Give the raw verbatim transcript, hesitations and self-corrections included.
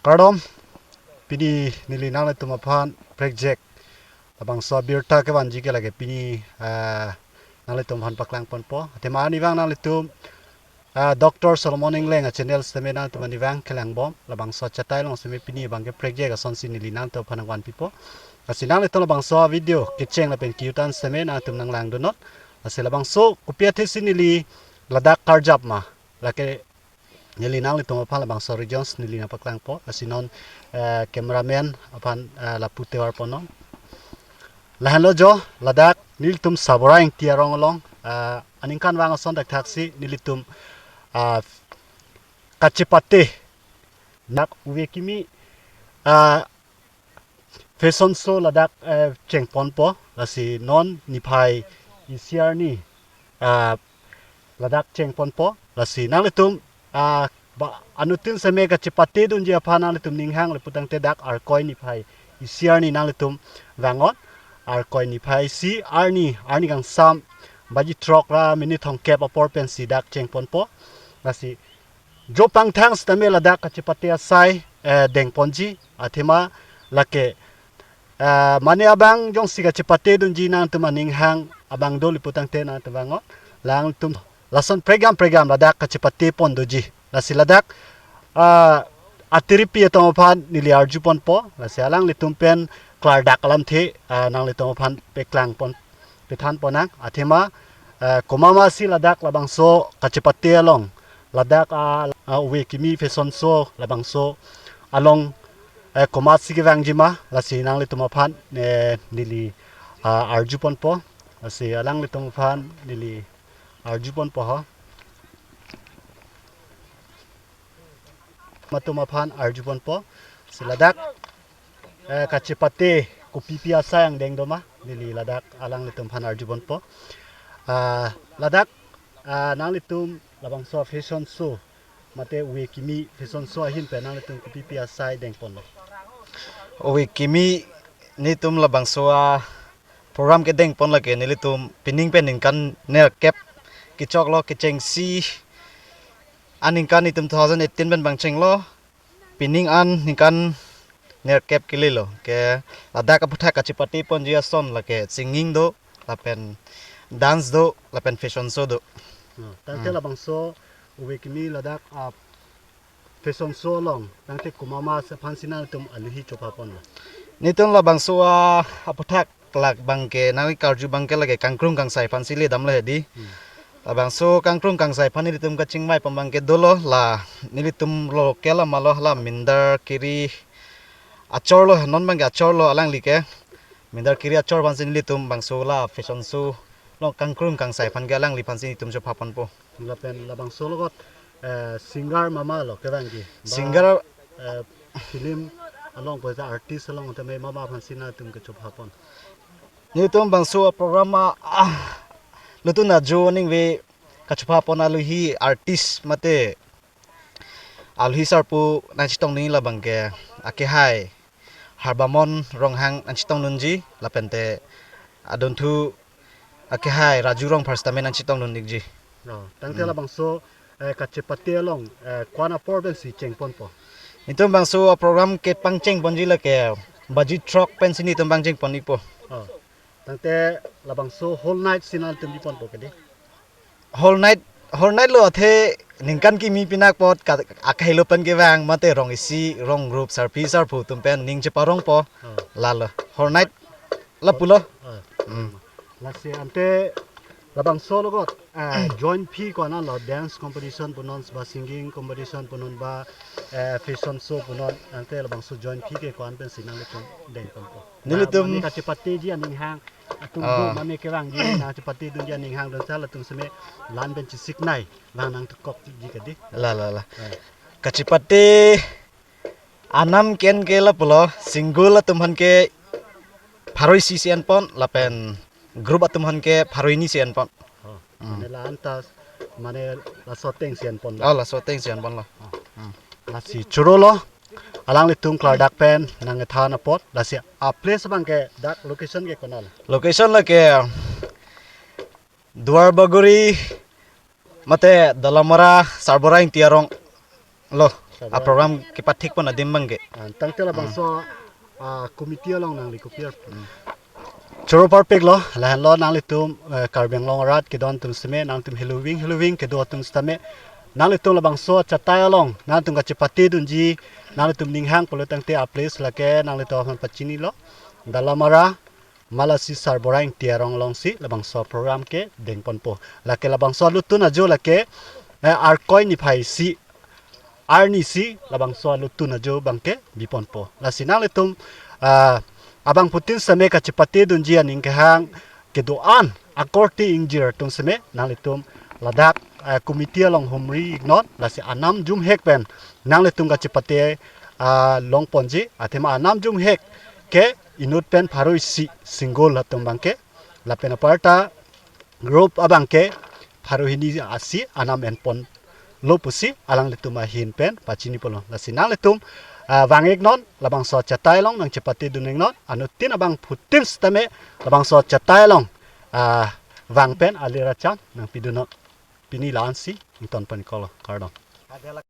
Kardom, pini neli nanglitum aphan prekjak labangso abirta kevanji ke lake pini, ah, nanglitum aphan paklangponpo. Athema arnivang nanglitum, ah, Doctor Solomon Engleng a-channel sitame nanglitum arnivang kelangbom, labangso achatai along sitame pini abangke prekjak asonsi neli nanglitum aphan nangvanpipo. Lasi nanglitum labangso video kecheng lapen kejut an sitame nanglitum nanglangdunnon. Lasi labangso kopi athesi neli ladak karjap ma, lake neli nanglitum aphan labangso regions neli nangpaklangpo. Lasi non, eh, cameraman aphan, eh, lapu tevar ponnon. Lahenlo jo, ladak nelitum Sabora Ingti arong along, eh, aningkanvang ason thakthaksi nelitum, ah, kachepate, nak ove kimi, ah, fashion show ladak, eh, chengponpo. Lasi non niphai isi arni, ah, ladak chengponpo. Lasi nanglitum, ah, ba, anuttin sitame kachepatedunji aphan nanglitum ninghang le putangte dak Arkoi niphai isi arni nanglitum vang-ot. Arkoi niphai isi arni, arni kangsam baji throk ra minute thomkep apor pensi dak chengponpo. Lasi jo pangthang sitame ladak kachepate asai, eh, dengponji, athema lake, eh, mane abang jongsi kachepatedunji nangtum aning hang abang do le putangte nangtum vang-ot. Nangtum lason pregam pregam ladak kachepatepon doji. Lasi ladak, ah, atiripi atum aphan neli arjuponpo. Lasi alanglitum pen klardak alamthe, ah, nanglitum aphan peklangpon, pethanpon nang. Athema, eh, komat masi ladak labangso kachepate along, ladak, ah, ah, ove kimi fashion show labangso along, eh, komatsi kevangji ma, lasi nanglitum aphan, eh, neli, ah, arjuponpo. Lasi alanglitum aphan neli arjuponpo ho. Matum aphan arjuponpo. Si ladak, eh, kachepate kopipi asai angdeng do ma, neli ladak alanglitum aphan arjuponpo. Ah, ladak, ah, nanglitum labangso fashion show mate ove kimi fashion show ahin pen nanglitum kopipi asai dengponlo? Ove kimi nelitum labangso aprogram kedengpon lake nelitum pining pen ningkan nerkep kechoklo, kechengsi aningkan nelitum two thousand eighteen pen pangchenglo, pining an ningkan nerkep kelelo. Ke ladak aphuthak kachepateponji ason lake singing do, lapen dance do, lapen fashion show do. Oh, tangte Hmm. labangso ove kimi ladak, ah, fashion show along tangte komat ma aphansi nangtum aluhi chophapon lo? Nelitum labangso, ah, aphuthak labangke nangli karju abangke lake kangkrung kangsai aphansi ledamlo hedi. Hmm. Labangso kangkrung kangsai aphan nelitum kachingvaipon abangke dolo, la nelitum local amalo, la Mindar Kiri achorlo, non abangke achorlo alangli ke. Mindar Kiri achor aphansi nelitum bangso la fashion show along kangkrung kangsai aphan ke alangliphansi nelitum chophaponpo. Lapen labangso along, eh, singer mama lo kevangji? Ba, Singer eh, film along puja artist along tame mama aphansi nangtum kechophapon? Nelitum bangso program a, ah, lutun ajo ningve kachophapon aluhi artist mate aluhi sarpo nangchetong nangji labangke akehai Harbamon Ronghang nangchetongdunji, lapente adunthu akehai Raju Rongphar sitame nangchetongdun ikji. Oh, tangte Hmm. labangso, eh, kachepate along, eh, ko-an apor pensi chengponpo? Nelitum bangso program kepangchengponji lake baji throk pensi nelitum pangchengpon ikpo. Oh, tangte labangso whole night si nangtum biponpo kedi? Whole night, whole night lo athe ningkan kimi pinak apot ka, akhai lo pen kevang mate rong isi, rong group, sarpi sarpo atum pen ning cheparongpo. Oh. Lalo whole night lapulo. Oh. Hmm. Lasi ante labangso along, ah, join fee ko-an lo, dance competition punon ba singing competition punon ba, eh, fashion show punon, ante labangso join fee ke ko-an pensi nanglitum dengponpo? Nelitum Ba mane kachepateji aning hang atum Ah. do, mane kevangji nangchepatedunji aning hang donsal atum seme lan pen chesik nai vang nangtukokji kedi? La, la, la. Eh. Kachepate anam ke-en ke lapulo, single atum aphan ke pharo isi si enpon, lapen group atum aphan ke pharo hini si enpon. Oh, Hmm. mane la-anta, mane laso ateng si enponlo. Oh, laso ateng si enponlo. Oh. Hmm. Lasi chorolo, alanglitum klardak pen nangkethan apot, lasi a-place abangke dak location ke konat? Location lake Duarbagori mate Dolamara Sabora Ingti arong lo. a program kepathik pon adim abangke. Ah, tangte labangso, ah, committee along nangli kopi ar. Choro parpiklo, lahenlo nanglitum, eh, Karbi Anglong arat kedon atum seme, nangtum heloving heloving kedo atum sitame, nanglitum labangso achatai along nangtum kachepate dunji, nanglitum ninghang pulo tangte a place lake nanglitum aphan pachinilo. Dalamara Malasi Sarbura Ingti arong alongsi labangso program kedeng ponpo. Lake labangso alutun ajo lake, eh, Arkoi niphai isi, arni isi labangso alutun ajo abangke bi ponpo. Lasi nanglitum, ah, abangphutin seme kachepate dunji aning kehang kedo-an akorte ingjir atum seme nanglitum ladak, ah, committee along humri iknon, lasi anam jumhek pen nanglitum kachepate, ah, long ponji, athema anam jumhek ke inut pen pharo isi single atum abangke, lapen aparta group abangke pharo hini isi anam en ponlo pusi alanglitum ahin pen pachini ponlo. Lasi nanglitum, ah, vang iknon, labangso achatai along nangchepate dun iknon, anuttin abangphutin sitame labangso achatai along, ah, vang pen alir acham nangpi dunnon. Pini la-ansi ington pon iklo, kardom.